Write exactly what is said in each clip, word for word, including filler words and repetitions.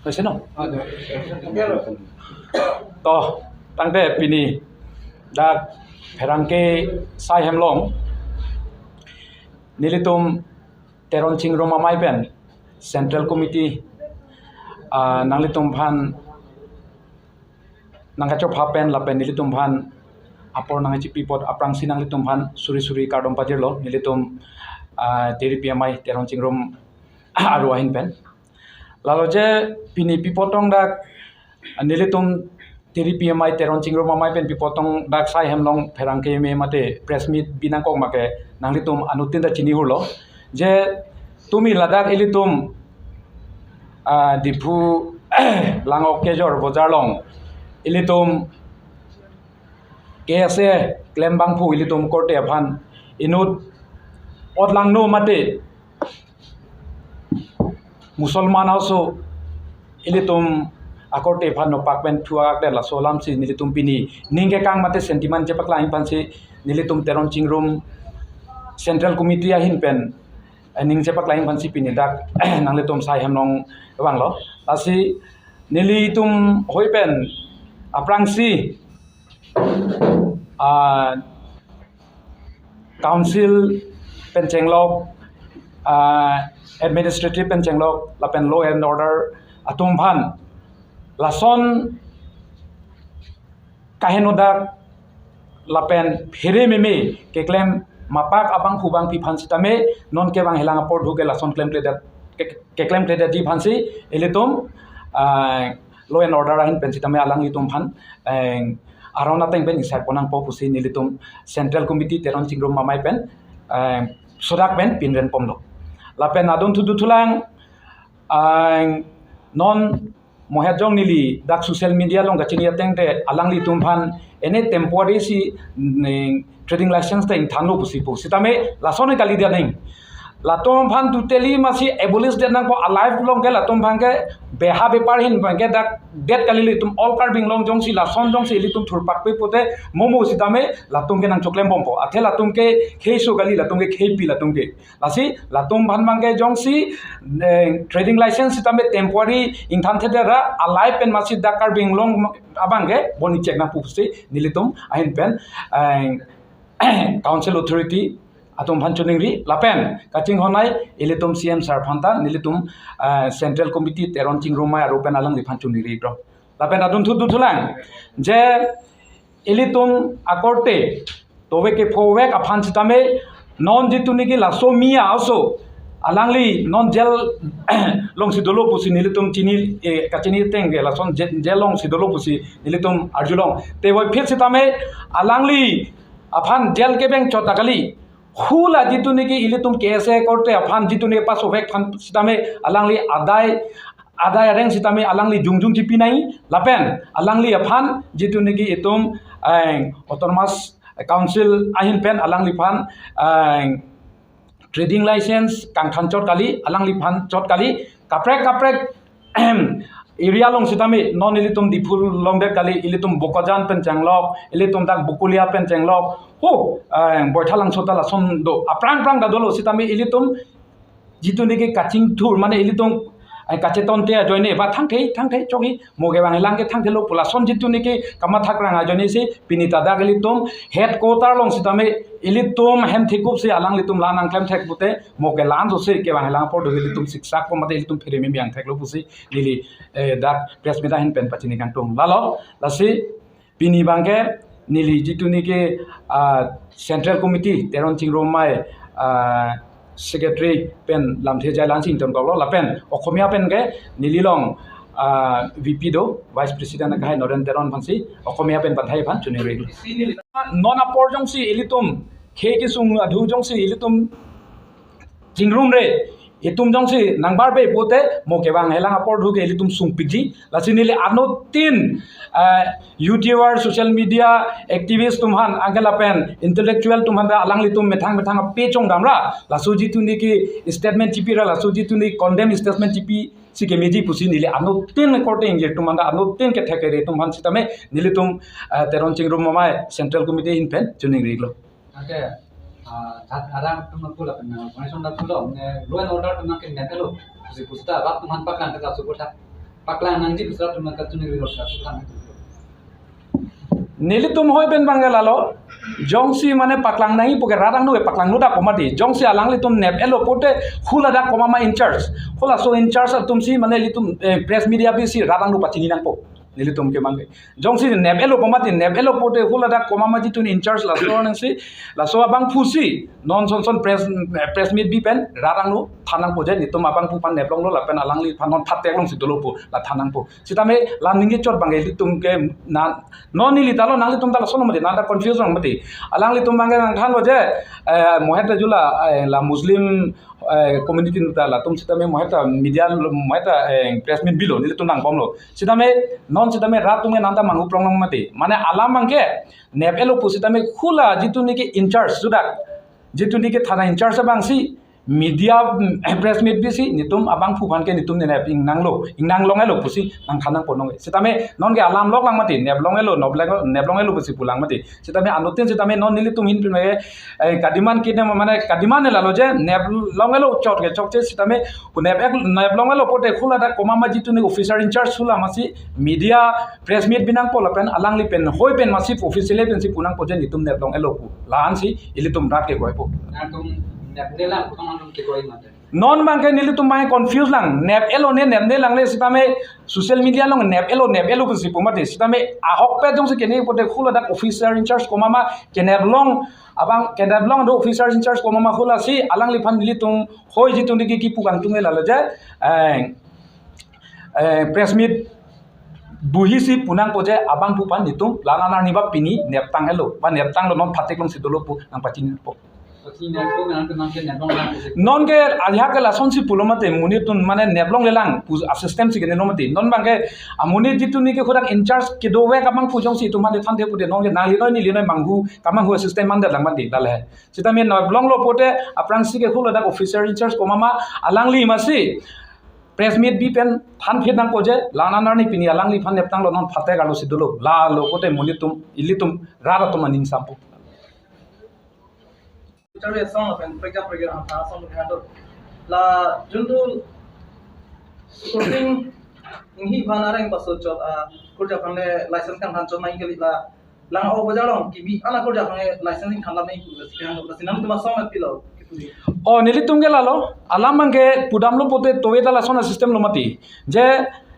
Hoise no? To, tangte pini dak pherangke sai hem along nelitum Teron Chingrum amei pen Central Committee, ah, nanglitum aphan nangkachopha pen lapen nelitum aphan apor nangchipi apot aphrangsi nanglitum aphan suri suri kardom pajirlo nelitum, ah, T D P amei Teron Chingrum aru ahin pen. Lalo je pini pi apot tong dak nelitum T D P amei Teron Chingrum amei pen pi apot tong dak sai hem along pherangke me mate press meet binangkok make nanglitum anuttin ta chini hurlo. Je tumi ladak ilitum, ah, Diphu Langkok Kejor Bojar along ilitum K S A klem abangphu ilitum korte aphan inut otlangno mate Musalman aso ilitum akorte aphan nopak pen thu agak det, laso alamsi nelitum pini ning kekang mate sentiment chepaklang aphansi nelitum Teron Chingrum Central Committee ahin pen, eh, ning chepaklang aphansi pini dak nanglitum sai hem along vanglo. Lasi nelitum hoi pen aphrangsi, ah, council pen chenglok, ah, administrative pen chenglok lapen law and order atum aphan lason kaheno dak lapen phere meme keklem mapak abangphu abangpi aphan sitame non kevang helang apor dhu ke lason klemkledet, ke, keklemkledetji aphansi ilitum, ah, law and order ahin pen sitame alanglitum aphan, eh, aron ateng pen isar ponangpo pusi nelitum Central Committee Teron Chingrum amei pen, eh, sodak pen pinren pomlo. Lapen adun thudu thulang, eh, non mohet jong neli dak social media along kachini ateng te alanglitum aphan ene temporary si, mm, trading license ta ingthanlo pusi pu. Sitame lason kali dia neng. Latum aphan totally masi abolish det nangpo, alive along ke latum aphan ke beha bepar ahin aphan ke dak det kali, ilitum all Karbi Anglong jongsi lason jongsi ilitum thurpakpe pote momo sitame latum ke nangchoklem bompo. Athe latum ke kheiso kali, latum ke kheipi latum ke. Lasi latum aphan abang ke jongsi, eh, trading license sitame temporary ingthan thedera alive pen masi dak Karbi Anglong abang ke boni check nangpo pusi nelitum ahin pen, eh, council authority atum aphan choningri lapen kachinghon ai ilitum C M sir aphan ta nelitum, ah, Central Committee Teron Chingrum amei aru pen alangliphan choningri dro. Lapen adun thudu thulang je ilitum akorte tovek kephovek aphan sitame non jitu niki laso miya aso alangli non jail alongsi dolo pusi nelitum chini, eh, kachini ateng ke lason jail, jail alongsi dolo pusi nelitum arjulong. Te voiphit sitame alangli aphan jail kebeng chot ta kali. Hula jitu niki ilitum K S A korte aphan jitu niki pasovek aphan sitame alangli adai, adai areng sitame alangli jongjong chipi nai lapen alangli aphan jitu niki itum, eh, Autonomous Council ahin pen alangliphan, eh, trading license kangthan chot kali, alangliphan chot kali, kaprek kaprek area along sitame non ilitum Diphu along det kali, ilitum Bokajan pen chenglok, ilitum dak Bokolia pen chenglok, ho, eh, Boithalangso ta lason do, aphrang phrang ta dolo sitame ilitum jitu niki kachingthur mane ilitum, eh, kachetonte ajoine ba thangthei thangthei chokhi mo kevang helang ke thangthelo pu lason jitu niki kamathakrang ajoine si pini ta dak ilitum headquarter along sitame ilitum hem thekup si alanglitum la nangklem thek pute mo kelan so si kevang helang apor do ilitum siksak po mate ilitum phere meme angtheklo pusi neli, eh, dak press meet ahin pen pachini kangtung. Lalo, lasi pini abang ke neli jitu niki, ah, Central Committee Teron Chingrum amei, ah, Secretary pen lamthe jai langsing ton koklo lapen Okhomia pen ke neli along, ah, V P do, Vice President akehai Noren Teron aphansi Okhomia pen pathai aphan choningri. Non apor jongsi ilitum khei kesung adhu jongsi ilitum chingrumre, itum jongsi nangbarbe pote mo kevang helang apor dhu ke ilitum sungpikji. Lasi neli anuttin, eh, YouTuber, social media activist atum aphan, anke lapen intellectual atum aphan ta alanglitum methang methang ape chongdamra. Laso jitu niki statement chipira, laso jitu niki condemn statement chipi si kemeji pusi neli anuttin korte ingjir atum aphan ta anuttin kethek kere atum aphan sitame nelitum, eh, Teron Chingrum amei Central Committee ahin pen choningri lo. Anke, ah, jat arang atum nangpu lapen, ah, connection nangpulo, ne law and order atum nangkindeng lo. Pusi pusi ta, bak atum aphan paklang ke ta supu ta. Paklang nangji pusat teman katuni ri rasa tukang itu. Nelitum hoi pen bangke lalo, jongsi mane paklang nangji pu ke rat angno ke paklang nodak ko mati. Jongsi alanglitum nep-et lo pote huladak komat ma in charge. Hulaso in charge atumsi mane ilitum, eh, press media bisi rat angno pachini nangpo. Nelitum ke bangke. Jongsi nep-et lo ko mati, nep-et lo pote huladak komat ma jitun in charge laso nangsi, laso abangphusi non son son press, press meet bi pen rat angno than nangpo je nelitum abangphu aphan neplonglo lapen alangliphan non phatek longsi dolo pu la than nangpo. Sitame la ningje chot bangke ilitum ke na non neli ta lo, nanglitum ta lason lo mati, nang ta confuse lo mati. Alanglitum bangke nangthanlo je, eh, mohet ta jula, eh, la Muslim, eh, community ta latum sitame mohet ta media lo, mohet ta, eh, press meet bilo, nelitum nangbomlo. Sitame non sitame rat atum ke nang ta manghu prong long mati. Mane alam bangke nep-et lo pu sitame hula jitun niki in charge sudak, jitun niki thana in charge abangsi media, mm, press meet bisi nelitum abangphu aphan ke nelitum ne nep ingnanglo, ingnang long-et lo pusi nangthan nangpo nong. Sitame non ke alam lok lang mati, nep long-et lo, nep long, nep long-et lo pusi pulang mati. Sitame anuttin sitame non nelitum ahin pen, eh, kadiman kine mane kadiman ne lalo je nep long-et lo chot ke chokche sitame pu nep-et, nep long-et lo pote huladak komat ma jitun niki officer in charge hula masi media press meet bi nangpo lapen alangli pen hoi pen masi officially pensi pu nangpo je nelitum nep long-et lo pu. La-ansi ilitum rat ke kroipo. Nangtum nepne lang pu nangtum ke kroi mati. Non bangke nelitum bangke confuse lang. Nep-et lo ne nepne langle sitame social media along nep-et lo nep-et lo pusi pu mati. Sitame ahokpet jongsi kene pote huladak officer in charge komat ma kenep long abang kenep long do officer in charge komat ma hulasi alangliphan nelitum hoi jitun niki kipu kangtung ke lalo je, eh, eh, press meet buhisi pu nangpo je abangphu aphan nelitum la-an arni ba pini neptang-et lo, ba neptanglo non phatek longsi dolo pu nangpachinipo. Pachini nangpo, nang ke nang ke nep long lang pusi. Non ke ajahak ke lasonsi pulo mati, monit atum mane nep longle lang pu a-system si kene lo mati. Non bangke amonit jitun niki huladak in charge kedovek abangphu jongsi itum mane thanthe pute non ke nangli noi neli noi manghu kamanghu a-system mandet lang mati dale. Sitame nep longlo pote aphrangsi ke huladak officer in charge komat ma alangli masi press meet bi pen thanphit nangpo je la-an arni pini alangliphan neptanglo non phatek arlo si dolo. Lalo pote monit atum ilitum rat atum aning sampo. Chari asong lapen prekjak prekjak angtha asong lapen atur. La juntu shooting inghi aphan areng paso chot a kurja aphan le license kangthan chot nangji kali la lang o bojar along kibi ana kurja aphan le license ingthan lam nangji pu la si kehang la si nangtum asong le pilo kipu di. O nelitum ke lalo alam bangke pudamlo pote tove ta lason a-system lo mati. Je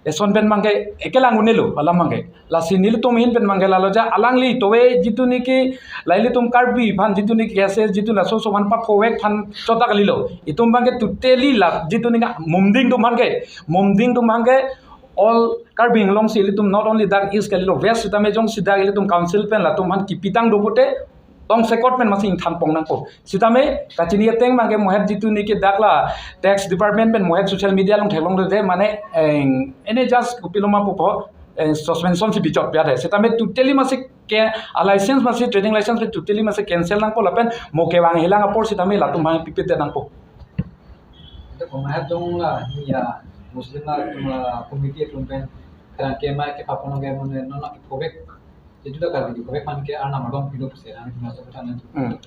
eson pen bangke ekelang un-elo alam bangke. Lasi nelitum ahin pen bangke lalo je alangli tove jitun niki la ilitum Karbi aphan jitun niki kese jitun laso so aphan paphovek aphan chot ta kalilo. Itum bangke totally la jitun niki Mumding atum bangke, Mumding atum bangke all Karbi Anglong si ilitum not only dak East kalilo West sitame jongsi dak ilitum council pen latum aphan kipitang do pote tongsekot pen masi ingthan pon nangpo. Sitame kachini ateng bangke mohet jitun niki dak la tax department pen mohet social media along theklong dote mane, eh, ene just kopiloma pupo, eh, suspension si bichot piade. Sitame totally masi ke a-license masi trading license pen totally masi cancel nangpo lapen mo kevang helang apor sitame latum bang pipit det nangpo. Itu pemahat dong la, iya, Muslim la, la committee atum pen, kerang kemai ke papono ke mone, non la ke phovek. Itu dak kali phovek aphan ke arnam adong pilo pusi, ang itu masuk ke sana. Hmm.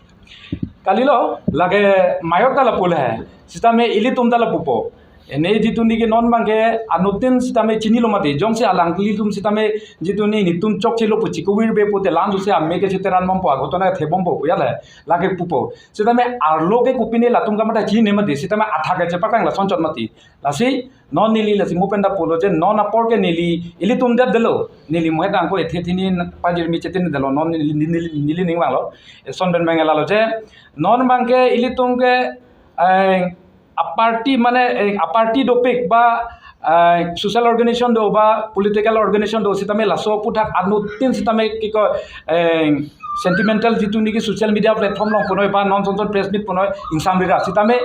Kalilo, lake mayot ta lapu le. Sitame ilitum ta lapupo. Ene jitun niki non bangke anuttin sitame chinilo mati. Jongsi alanglitum sitame jitun niki nelitum chokchelo pu chikuvir be pote langjuse amei ke chiteran bompo, aghotona thebompo, ya le. Lake pupo. Sitame arlo ke kopine latum kamatha chini mati, sitame athak ke chepaklang lason chot mati. Lasi non neli lasi mo pen ta pulo je non apor ke neli ilitum det detlo. Neli mohet angko ethe thini pajirmi chetin detlo non neli, neli, neli ning vanglo. Eson pen bangke lalo je non bangke ilitum ke, eh, a-party mane, eh, a-party dopik ba, eh, social organization do ba political organization do sitame laso aputhak anuttin sitame kiko, eh, sentimental jitun niki social media platform along punoi ba non son son press meet punoi ingsamri ra sitame.